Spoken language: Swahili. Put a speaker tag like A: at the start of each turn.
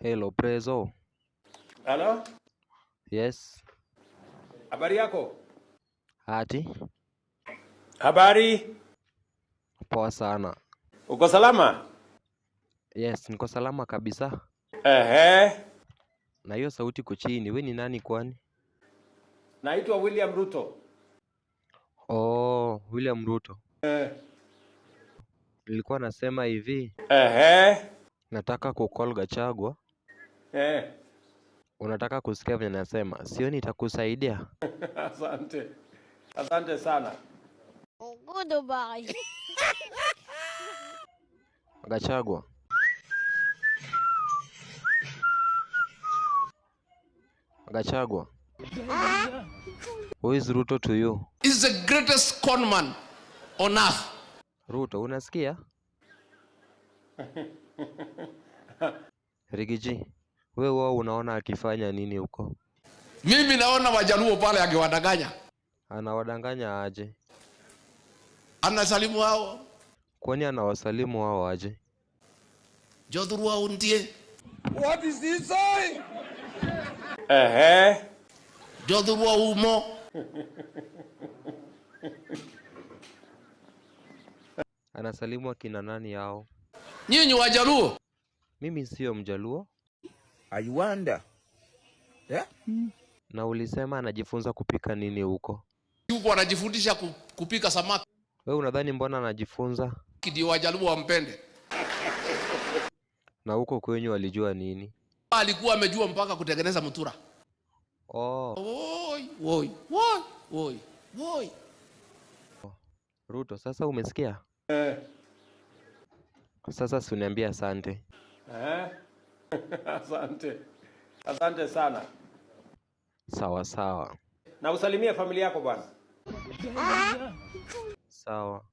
A: Hello Prezo.
B: Halo,
A: Yes.
B: habari yako?
A: Ati
B: Habari,
A: poa sana.
B: uko salama?
A: Yes, niko salama kabisa.
B: Ehe,
A: Na hiyo sauti iko chini. We ni nani kwani?
B: naitwa William Ruto.
A: Oh, William Ruto. Nilikuwa nasema hivi,
B: Ehe,
A: nataka kucall Gachagua.
B: eh,
A: Unataka kusikia venye nasema? Sio, nitakusaidia.
B: asante, asante sana.
C: Goodbye.
A: Gachagua. Gachagua. Who is Ruto to you?
D: Is the greatest con man on earth.
A: Ruto, unasikia? Rigiji, we wao unaona akifanya nini huko?
D: Mimi naona Wajaluo pale akiwadanganya,
A: Anawadanganya aje?
D: anasalimu hao
A: Kwani anawasalimu wao aje?
D: jothurwa untie
E: What is he saying?
B: Ehe,
D: jothurwa umo.
A: Anasalimu akina nani hao?
D: Nyinyi Wajaluo
A: Mimi sio Mjaluo.
E: I wonder. Yeah?
A: Na ulisema anajifunza kupika nini huko?
D: huko wanajifundisha kupika samaki
A: We unadhani mbona anajifunza?
D: ndio Wajaluo wampende.
A: Na huko kwenyu walijua nini?
D: Alikuwa amejua mpaka kutengeneza mutura.
A: Oh,
D: Woi, woi, woi, woi, woi.
A: Ruto, sasa umesikia? Sasa si uniambie asante.
B: eh, asante, asante sana.
A: Sawa sawa.
B: Na usalimie familia yako bwana.
A: Sawa.